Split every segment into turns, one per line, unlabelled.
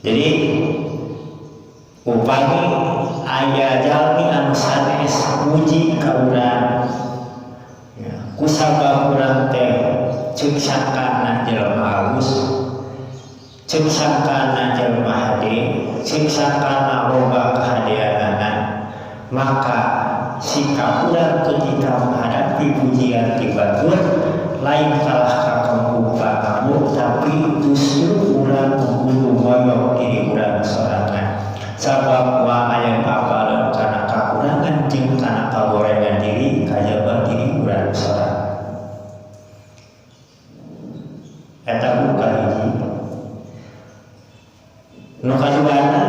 Jadi upami aya jalmi anu sanes muji ka urang ya, kusabab urang teh ceuk sangkana jelema alus, ceuk sangkana jelema hade, ceuk sangkana loba kahadeanana, maka sikap urang ketika menghadapi pujian ti batur lain kalah ka kembung pangamuk, tapi justru urang kudu moyok diri urang sorangan, sabab moal aya nu apaleun kana kakurangan jeung kana kagorengan diri kajaba diri urang sorangan. Eta bu kahiji. Nu kaduana,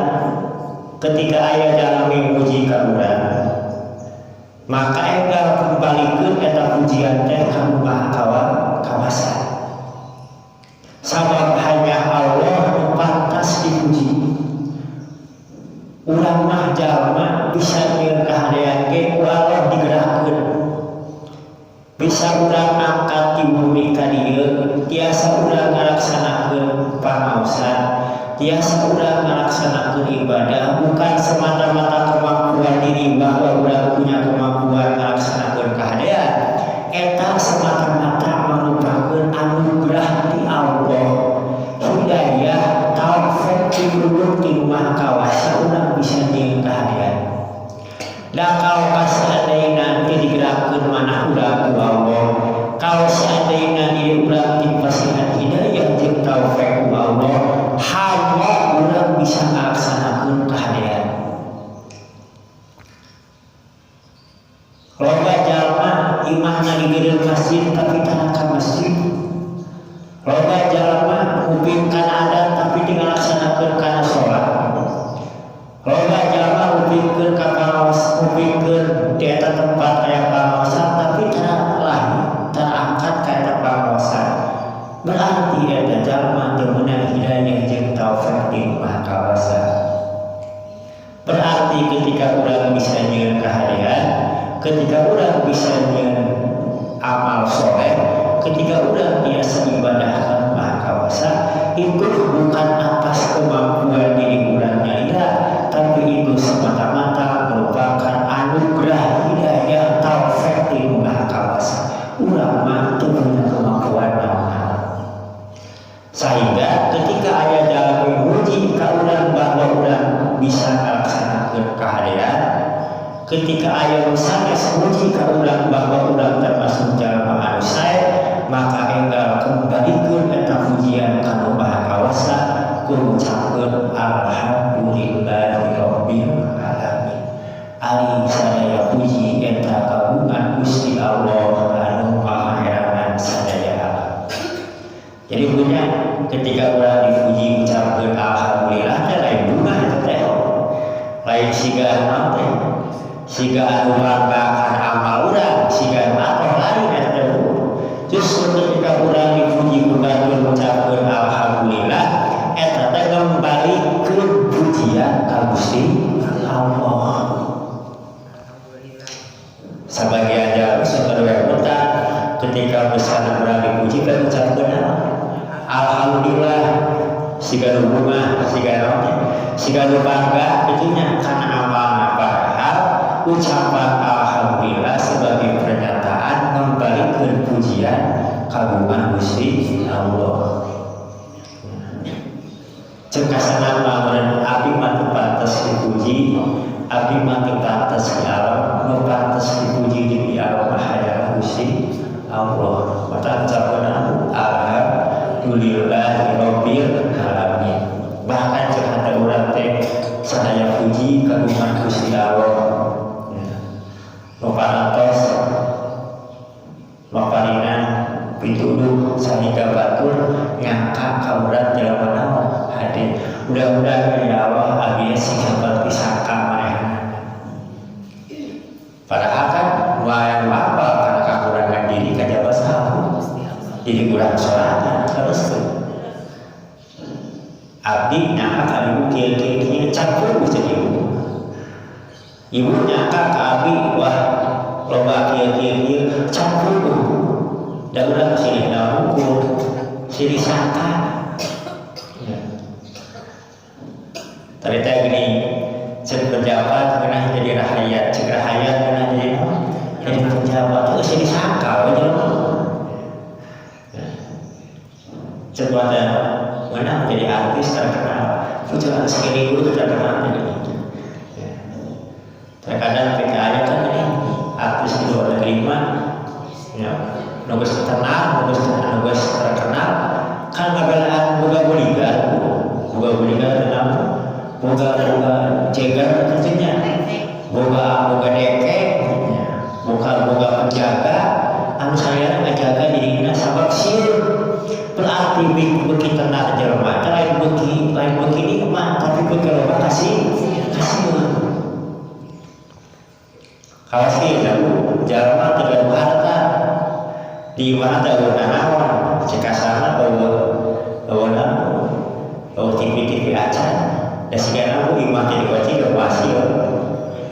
ketika aya jalmi muji ka urang, maka enggal kembalikeun eta pujian teh ka Nu Maha Kawasa, sabab hanya Allah nu pantas dipuji. Urang mah jalma bisa nyieun kahadean ge ku Allah digerakkeun, bisa urang angkat ti bumi ka dieu, tiasa urang ngalaksanakeun pangaosan, tiasa urang ngalaksanakeun ibadah, bukan semata-mata kemampuan diri bahwa urang punya kemampuan ngalaksanakeun kahadean. Eta semata-mata merupakan anugerah ti Allah, hidayah, taufik ti ulun ti Maha Kawasa urang bisa nyieun kahadean. Da kalau seandainya teu digerakkeun manah urang ku Allah, kalau seandainya diri urang dipasihan hidayah jeung taufik ku Allah, hanya urang bisa ngalaksanakeun kahadean. Loba jalma imahna digeureuh masjid tapi tara ka masjid. Loba jalma nguping kana adat tapi teu ngalaksanakeun kana salat. Loba jalma ngupingkeun ka pangaos, ngupingkeun di eta tempat aya pangaosan tapi tara lahir, tara angkat ka eta pangaosan. Berarti eta jalma teu meunang hidayah jeung taufik di Maha Kawasa. Berarti ketika urang bisa nyieun kahadean, ketika urang bisa nyieun amal soleh, ketika urang biasa ibadah ka Maha Kawasa, itu bukan atas kemampuan diri urang nyalira, tapi itu semata-mata merupakan anugerah hidayah taufik di Maha Kawasa. Urang mah teu punya kemampuan naon-naon. Sehingga ketika aya jalmi muji ka urang bahwa urang bisa ngalaksanakeun kahadean, ketika aya nu sanes muji ka urang bahwa urang termasuk jalma anu sae, maka enggal kembalikeun eta pujian ka Nu Maha Kawasa ku ngucapkeun alhamdulillahirabbil alamin. Ari sadaya puji eta kagungan Gusti Allah anu Maha Herangan sadaya alam. Jadi punya ketika urang dipuji ucapkeun alhamdulillah teh lain bunga eta teh. Lain siga anu naon teh? Siga anu bangga kana amal urang, siga anu atoh, lain eta teh. Justru ketika urang dipuji ku batur ngucapkeun alhamdulillah, eta teh ngembalikeun pujian ka Gusti Allah. Sabagian jalmi sok utang ketika misalnya urang dipuji kan ucapkeun naon? Alhamdulillah, siga nu bunga, siga naon teh? Siga nu bangga kitu nya kana amalna, padahal ucapan alhamdulillah sebagai pernyataan ngembalikan pujian kagungan Gusti Allah. Cek kasana mah meureun abdi mah teu pantes dipuji, abdi mah teu pantes dialem, nu pantes dipuji jeung dialem mah hanyalah Gusti Allah. Maka ucapkeun alhamdulillahirabbil alamin. Bahkan cek hate urang teh sadaya puji kagungan Gusti Allah. Nu parantos maparina pituduh sahingga batur nyangka ka urang jelema naon hade. Mudah-mudahan ya Allah abdi sing saperti sangka manehna. Padahal kan moal apa karena kekurangan diri kajaba saha, jadi urang sorangan terus tuh. Abdi nyangka ka ibu kieu kieu kieu, campur jadi ibu. Ibu nyangka ka abdi wah loba kieu kieu kieu, campur. Da urang silih naon ukur, silih sangka. Ya. Ternyata gini, cek pejabat ngeunah jadi rahayat, cek rahayat ngeunah jadi naon? Jadi pejabat. Terus jadi sangka we jelema. Cek wadah ngeunah jadi artis terkenal. Itu segini dulu terkenal jadi. Ya. Terkadang PKI kan ini artis di luar negeri mah ya, nu geus terkenal, nu geus terkenal kan ngabelaan boga bodyguard, boga bodyguard kenapa? Boga boga jeger tentunya, boga boga deke, ya. Boga boga penjaga, anu saya ngajaga dirina sabab sieun. Berarti beuki tenar jelema teh lain beuki nikmat, tapi beuki loba kasih kasih. Kawas ieu jalma teu gaduh harta di mana teh euweuh nanaon, cek kasarna euweuh euweuh naon, euweuh TV-TV acan da, sigana bu imah teh dikunci ke pasir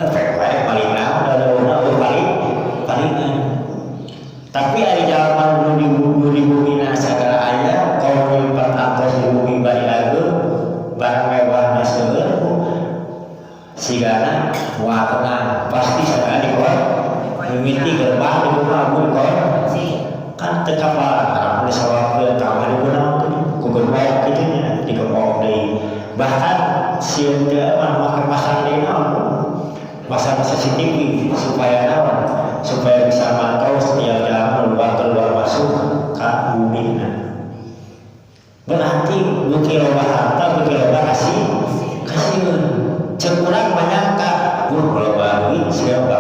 efek wae paling naon da euweuh euweuh paling palingan. Tapi ari jalma nu di bumina sagala aya, kaum nyimpen atos di bumi bari ageung, barang mewahna seueur, sigana moal tenang, pasti sagala dikon mimiti gerbang di rumah bu dikon kan teu kapal arah disawahkeun kamar digunakeun ku gembok kitu nya, digembok deui. Bahkan sieun teu mah make masang deui naon, masang CCTV supaya naon, supaya bisa mantau setiap jalan keluar keluar masuk ke bumi. Berarti beuki loba harta beuki loba kasih kasih. Cek urang menyangka, "Wah, loba duit siapa